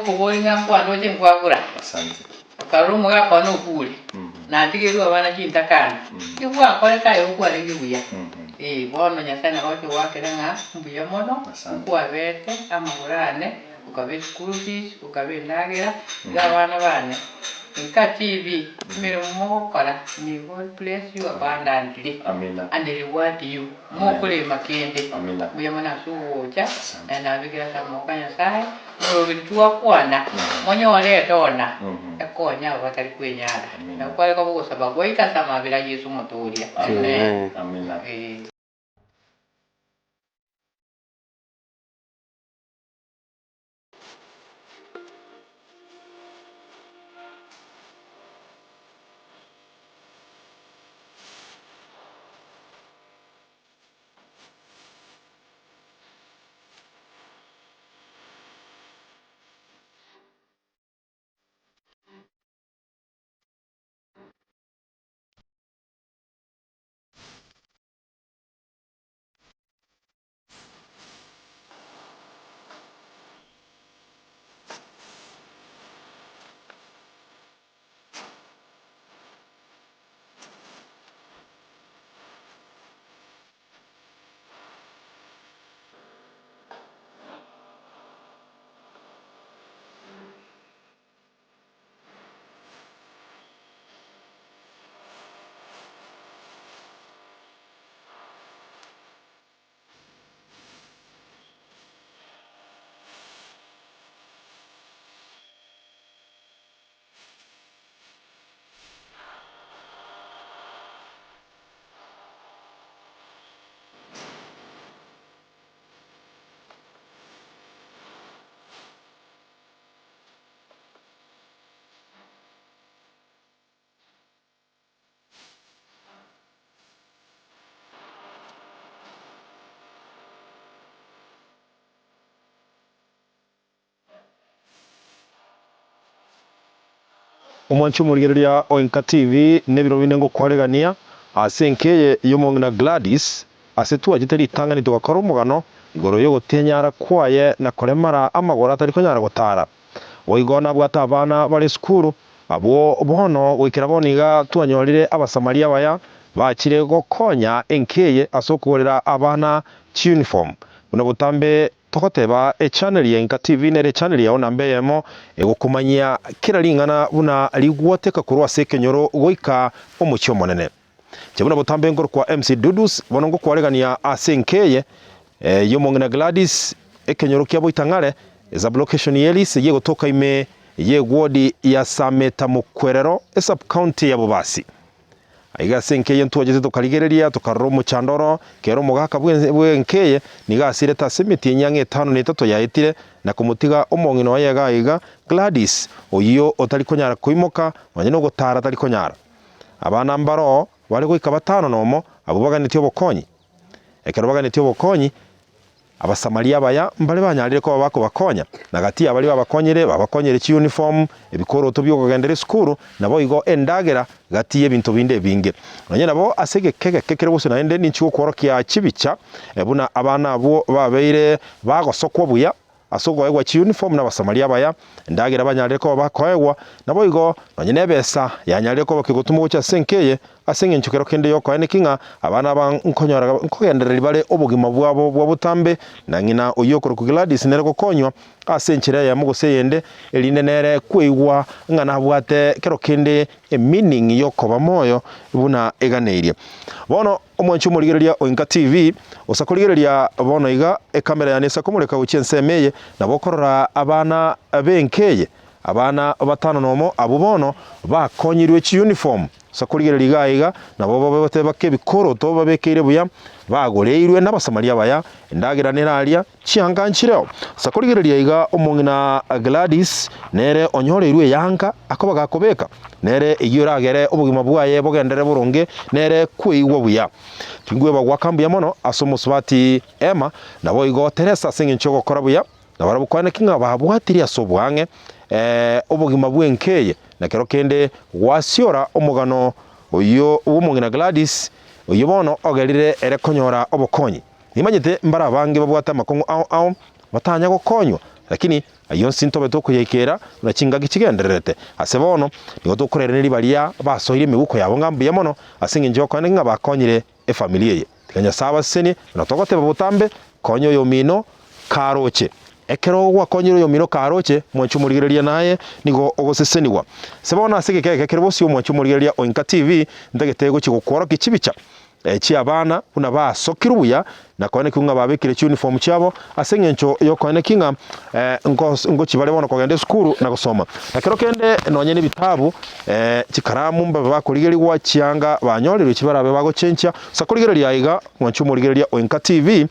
gokoboria ng'a nkwandoche nkwabura, okarora omogaka one okure, natigerwe abana chintakana, ki gwakorete aye okwarenge buya? Ee, bono Nyasae nabo agocha goakera ng'a mbuya mono, nkwabete amagoro ane, okaba eschool fees, okaba endagera, iga abana bane, Inka TV, emeremo mogokora, may God bless you abundantly and reward you. Mokorema kende, mbuya mono ase ogocha, naende nabekire ase amaboko a Nyasae, moroberi twakwana, monyore edona ekonye abo batari kwenyara. Nabo kware koba ogosaba gwaito ase amabera a Yeso Omotoria. Amen. Ee. Omwanche omorigereria o Enka TV nebiro binde ngokwaregania ase enka eye y'omong'ina Gladys ase twachete ritang'ani togakora omogano igoro y'ogotenyara kwaye na koremara amagoro atari konyara gotara. Boigo nabwate abana bare esukuru, abwo bono goikera bono iga twanyorire Abasamaria abaya bachire gokonya enka eye ase okogorera abana chiuniform. Buna botambe togoteba echannel ya Enka TV nere echannel yao namba eyemo egokomanyia kera ring'ana buna rigwoteka korwa ase ekenyoro goika omochie omonene. Inche buna botambe nkorokwa MC Dudus, bono ngokwaregania ase enka eye y'omong'ina Gladys, ekenyoro kia Boitang'are, esublocation y'Elise y'egotoka ime y'eward ya Sameta Mokwerero, esubcounty ya Bobasi. Aiga ase enka eye ntwachete tokarigereria, tokarora omochando oro, kera omogaka bw'enka eye nigo asirete ase emetienyi ang'e etano na etato yaetire, na komotiga omong'ina oye iga aiga, Gladys, oyio otari konyara koimoka, nonya nogotara tari konyara. Abana mbaroo bare goika batano nomo, abwo baganetie obokonyi. Ekero baganetie obokonyi, Abasamaria abaya mbare banyarire koba bakobakonya, na gati ya baria babakonyire, babakonyire chiyunifomu, ebikoroto bi'okogendera esukuru, naboigo endagera, gati y'ebinto binde ebinge. Nonye nabo ase egeka egeke kere bosio naende ninchi gokworokia chibicha, buna abana abwo babeire bagosokwa buya, Ase okoegwa chiyunifomu n'Abasamaria abaya, endagera banyarire koba bakoegwa, naboigo nonye nebesa yanyarire koba kegotumwa gocha ase enka eye, ase engencho kero kende y'okoeneki ng'a abana aba nkonyora nkogendereria bare obogima bwabo bwa botambe, na ng'ina oyio okorokwa Gladys nere gokonywa ase enchera eyemo gose eyende, erinde nere kweigwa ng'a nabwate kero kende emeaning y'okoba moyo buna eganeirie. Bono. Omwanchi omorigereria o Inka TV, osa korigereria bono iga ekamera yane esa komoreka gochia ensemo eye, nabo okorora abana b'enka eye, abana batano nomo abwo bono bakonyirwe chiuniform. Osa korigereria iga aiga, nabo babe bateba ebikoroto babekeire buya, bagoreirwe n'Abasamaria abaya, endagera nere aria, Chianga nchireo. Ase korigereria iga omong'ina Gladys nere onyoreirwe eyanga akoba gakobeka, nere eyio eragere obogima bwaye bogenderere boronge, nere kweigwa buya. Tingweba goaka mbuya mono ase omosubati Emma, naboigo Teresa ase engencho y'ogokora buya, na barabwo kwaneki ng'a babwatirie ase oboang'e obogima bw'enka eye, na kero kende gwasiora omogano oyio bw'omong'ina Gladys, oyio bono ogerire ere konyora obokonyi. Nimanyete mbare abange babwate amakong'u ao ao, batanya gokonywa. Lakini ayio onsi ntobe tokoyaikera buna chingaki chigendererete. Ase bono nigo tokorereneria baria basoire emebuko yabo ng'a mbuya mono ase engencho y'okoenda ng'a bakonyire efamiri eye. Tiga Nyasae abasesenie, buna togoteba botambe, konya oyomino karoche. Ekero gwakonyire oyomino karoche, mwanche omorigereria naye nigo ogosesenigwa. Ase bono ase egeka eke kere bosio mwanche omorigereria o Inka TV, ntagete gochia gokworokia chibicha chi'abana buna basokirwe buya na koenekiwa ng'a babekire chiuniform chiabo ase eng'encho y'okoenekia ng'a ngochia bare bono kogenda esukuru na gosoma. Na kero kende nonye nebitabu, chikaramu mbabe bakorigerigwa chianga banyorirwe chibarabe bagochenchia. Ase korigereria aiga mwanche omorigereria o Inka TV,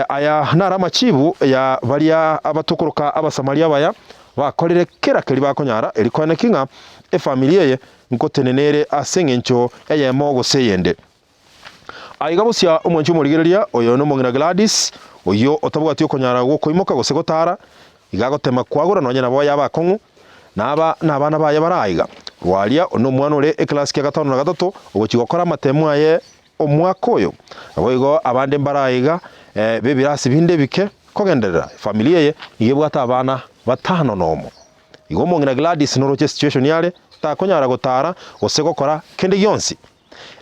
aya naro amachibu ya baria abatokoroka Abasamaria abaya bakorire kera keria bakonyara erio koenekia ng'a efamiri eye Nkotenena ere ase engencho eyemo gose eyende. Aiga bosia omwanchi omorigereria, oyo nomong'ina Gladys, oyio otabwati okonyara gw'okoimoka gose gotara, iga agotema kwagora nonye nabo aye abakong'u, na aba nabana baye bare aiga. Rwaria, oyo nomwana ore ekelasi kia gatano na gatato, ogochia gokora amatemo aye omwaka oyo. Naboigo abande mbare aiga b'ebirasi binde ebike kogenderera. Efamiri eye nigo ebwate abana batano nomo. Igo omong'ina Gladys noroche situation are, takonyara gotara gose gokora kende gionsi.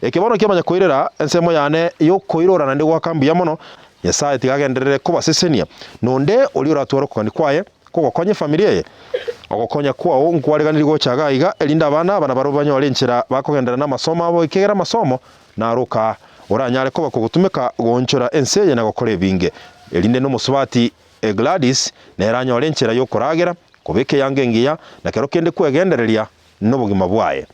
Eke bono kiamanya koirera ensemo yane yokoirora naende goaka mbuya mono, Nyasae tiga agenderere kobasesenia. Nonde oria oratware okogania kwaye kogokonya efamiri eye. Ogokonya kwao nkwareganirie gocha iga iga erinde abana aba nabarobwo banyore enchera bakogenderera namasomo abo ekiagera amasomo naroka oranyare koba kogotumeka goonchora ense eye na gokora ebinge. Erinde nomosubati Gladys nere anyore enchera y'okoragera, kobeka eyanga engiya, na kero kende kwegendereria nobogima bwaye.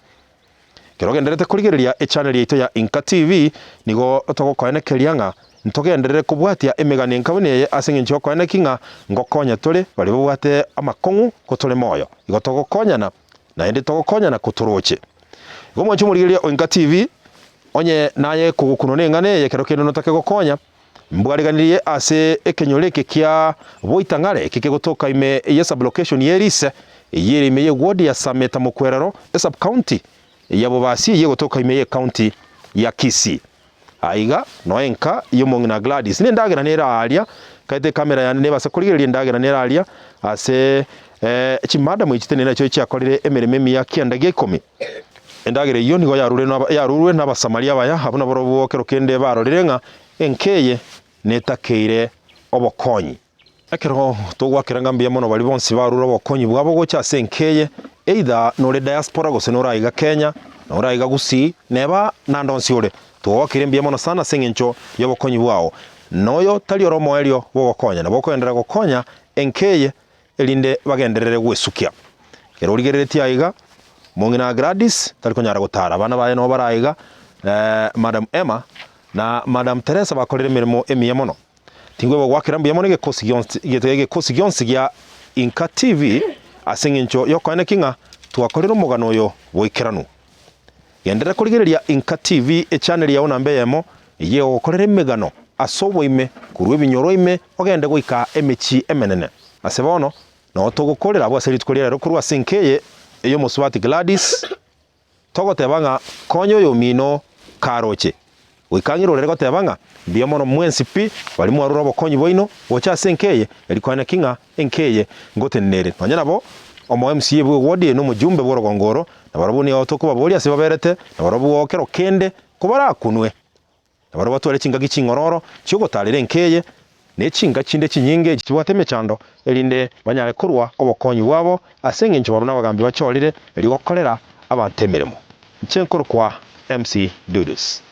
Kero ogendererete korigereria echaneli yaito ya Inka TV, nigo togokoenekeria ng'a ntogenderere kobwatia emegano enka buna eye ase engencho y'okoenekia ng'a ngokonya tore baria babwate amakong'u kotore moyo. Igo togokonyana naende togokonyana kotoroche. Igo mwanche omorigereria o Inka TV, onye naye kogokunwa neng'ana eye kero kende notake gokonya, Mbwariganirie ase ekenyoro eke kia Boitang'are eke kegotoka ime ye sublocation ye Rise eyio ere ime ye ward ya Sameta Mokwerero esub county ya Bobasi eyio egotoka ime ye county ya Kisii. Aiga noe enka y'omong'ina Gladys nendagera nere aaria kaete ekamera yane nebase korigereria endagera nere aaria ase chimadam echi tenene nachio chiakorire emeremo emiya kianda gia ikomi. Endagera eyio nigo yarurwe n'Abasamaria abaya, abwo nabarobwo kero kende barorire ng'a enka eye netakeire obokonyi. Ekero togoakera ng'a mbuya mono baria bonsi barure obokonyi bwabo gocha ase enka eye, either nore diaspora gose nore aiga Kenya, nore aiga Gusii, neba nande onsi ore, twagoakeire mbuya mono sana ase eng'encho y'obokonyi bwao. Noyo tari ore omoerio bw'ogokonya, nabo okogenderera gokonya enka eye erinde bagenderere gwesukia. Ekero origereretie aiga, mong'ina Gladys tari konyara gotara, abana baye nabo bare aiga, Madam Emma na Madam Teresa bakorire emeremo emiya mono. Tinkoeba goakera mbuya mono egekosi gionsi egekosi gionsi gia Inka TV ase eng'encho y'okoenekia ng'a twakorire omogano oyo boikeranu. Genderera korigereria Inka TV echannel yao namba eyemo eyio egogokorera emegano ase oboime korwa ebinyoro ime ogende goika emechie emenene. Ase bono noo togokorera abwo ase rituko ria rero korwa ase enka eye ey'omosubati Gladys, togoteba ng'a konya oyomino karoche. Goika ang'e rorere goteba ng'a mbuya mono mwensi pi baria mwarure obokonyi bwaino gocha ase enka eye, erio koeneki ng'a enka eye ngotenena ere. Nonya nabo, omo MCA bw'eward eye na omojumbe bw'orogongo oro, na barobwo nigo tokobaboria ase baberete, na barobwo kero kende kobarakunwe, na barobwo batware chingaki ching'ororo chi'ogotaarera enka eye, ne chinka chinde chinyinge chibwate emechando, erinde banyare korua obokonyi bwabo ase engencho barobwo nabagambi bachorire erio gokorera abanto emeremo. Inche nkorokwa MC Dudus.